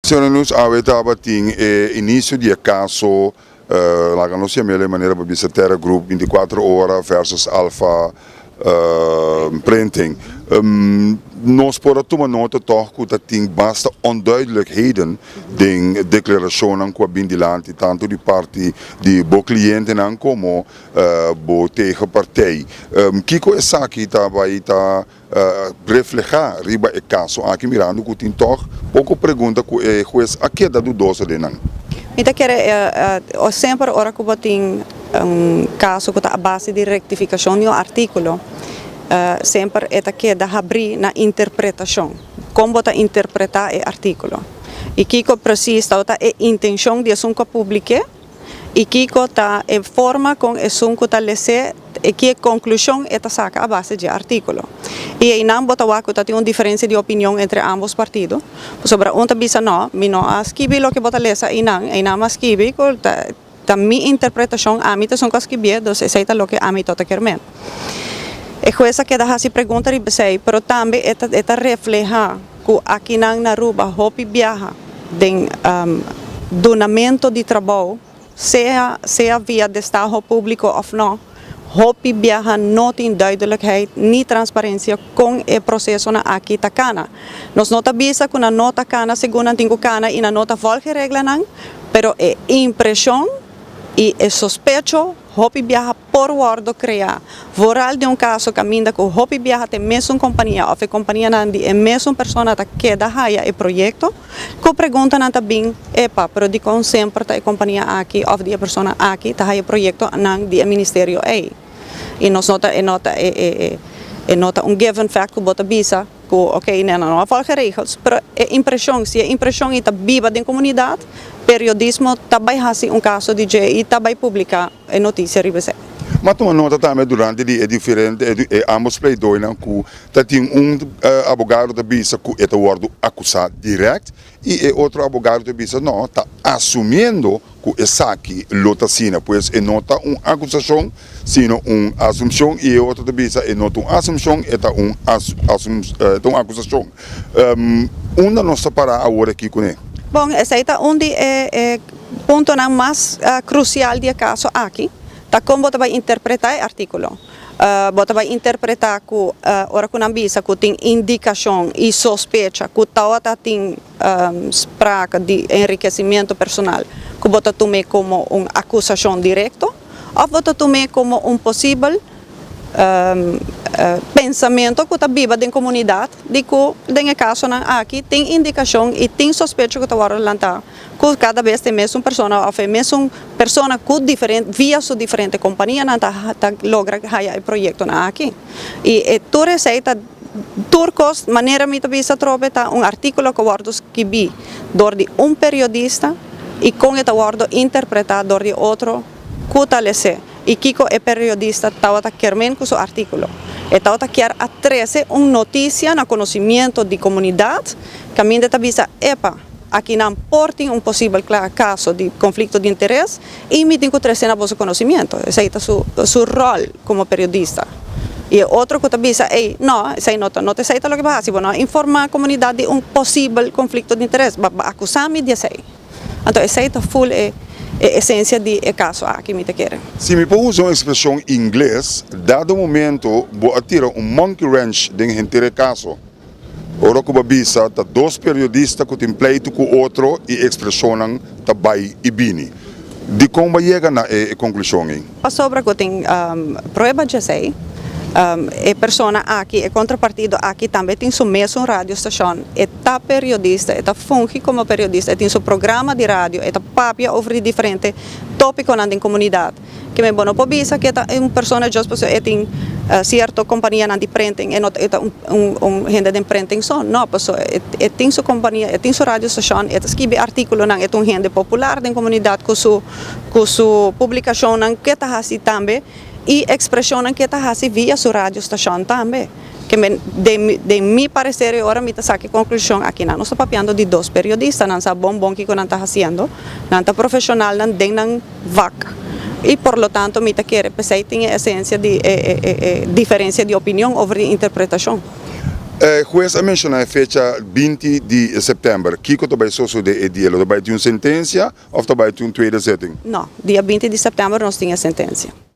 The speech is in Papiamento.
Señor News awe tabatin e inicio di e caso, laga nos yam'el e manera pa bisa Terra Group 24 ora versus Alpha Printing. Nos por a tuma nota toch cu ta tin basta onduidelijkheden den declaracionnan cu a bin dilanti tanto di parti di bo clientenan como bo tegenpartij. Kico esaki ta bay ta reflehá riba e kaso aki mirando ku tin tòg poko pregunta ku e hues a keda dudoso den nan. Mi ta kere semper ora ku bo tin un kaso ku ta a base di rektifikashon di un artíkulo, semper e ta keda habrí na interpretashon, kon bo ta interpretá e artíkulo i kiko presis tabata e intenshon di esun ku a publik'é. I kiko ta e forma kon esun ku ta les'é i ki e konklushon e ta saka a base dje artíkulo. I einan bo ta wak ku ta tin un diferensia di opinion entre ámbos partido, pasobra un ta bisa nò, mi no a skibi loke bo ta lesa einan, einan mi a skibi ku ta ta mi interpretashon, ami ta esun ku a skibié, dus esei ta loke ami to ta kier men. E hues a keda hasi pregunta riba esei, pero tambe e ta e ta reflehá ku akinan na Aruba hopi biaha den dunamento di trabou, sea sea via destaho públiko òf nò, hopi biaha no tin duidelijkheid ni transparensia kon e prosesonan aki ta kana. Nos no ta bisa ku nan no ta kana segun nan tin ku kana i nan no ta vòlg e reglanan, pero e impreshon i e sospecho hopi biaha por wordo crea. Vooral den un caso caminda cu hopi biaha ta e mesun compania of e companianan di e mesun persona ta keda haya e proyecto, cu preguntanan ta bin, epa, pero dicon semper ta e compania aki of di e persona aki ta haya proyectonan di e ministerio ey? Y nos no ta, e no ta e e e no ta un given fact cu bo ta bisa cu ok, nan no a volg e regels, pero e impresion, si e impresion y ta biba den comunidad, periodismo ta bay haci un caso di dje y ta bay publica. E notisia riba esei. Ma tuma nota tambe durante di e diferente e ambos pleidoinan ku ta tin un abogado ta bisa ku e ta wòrdu akusá dirèkt i e otro abogado ta bisa no ta asumiendo ku esaki lo ta asina pues e no ta un akusashon sino un asumshon i e otro ta bisa e no ta un asumshon e ta un e ta un akusashon. Unda nos ta pará awor aki kuné? Bon esei ta un di e Puntonan mas krusial di e kaso aki ta kon bo ta bai interpretá e artíkulo. Bo ta bai interpretá ku ora ku nan bisa ku tin indikashon i sospecha ku tabata tin sprake di enrikesimentu personal ku bo ta tum'é komo un akusashon direkto òf bo ta tum'é komo un posibel pensamentu ku ta biba den komunidat di ku den e kasonan aki tin indikashon i tin sospecho ku ta wòrdu lantá. Ku kada bes ta e mesun persona òf e mesun persona ku diferente via su diferente kompanianan ta ta logra haya e proyektonan aki. I e tur esei ta tur kos manera mi ta bisa atrobe ta un artíkulo ku wòrdu skibí dor di un periodista i kon e ta wòrdu interpretá dor di otro ku ta les'é i kiko e periodista tabata kier men ku su artíkulo. E tabata kier a trese un notisia na konosimiento di komunidat kaminda e ta bisa, Epa! Aki nan por tin un posibel caso di conflicto di interes y mi tin cu trece na boso conocimiento. Esey ta su su rol como periodista. Y e otro cu ta bisa, ey, no, esey no ta, no ta esey ta loke bo haci, bo no a informa comunidad di un posibel conflicto di interes, bo a acusa mi di esey. Anto esey ta full e e esencia di e caso aki, mi ta kere. Si mi por usa un expresion ingles, dado momento bo a tira un monkey wrench den henter e caso. Ora ku bo bisa ta dos periodista ku tin pleitu ku otro i ekspreshonnan ta bai i bini. Dikon bo a yega na e konklushon ei? Pasobra ku tin prueba djesei, e persona aki, e kontrapartido aki tambe tin su mesun radiostashon. E ta periodista, e ta fungi komo periodista, e tin su programa di radio, e ta papia over di diferente topikonan den komunidat. Ke bo no por bisa ke ta un persona just pasobra e tin cierto companianan di printing e no ta e ta un un hende den printing so no pasobra e e tin su compania e tin su radio station e ta skibi articulonan e ta un hende popular den comunidad cu su cu su publicacionnan ke ta haci tambe y expresionnan ke ta haci via su radio station tambe. Ke men den den mi parecer e ora mi ta saki conclusion aki nan nos ta papiando di dos periodista nan sa bon bon kico nan ta haciendo nan ta profesionalnan den nan vak y por lo tanto mi ta kere pesey tin e esencia di e e e diferencia di opinion over di interpretacion. Hues a menshoná e fecha 20 di sèptèmber. Kiko ta bai sosodé e dia? Lo bai tin un sentensia òf bai tin un tweede zitting? No, dia 20 di sèptèmber nos tin e sentensia.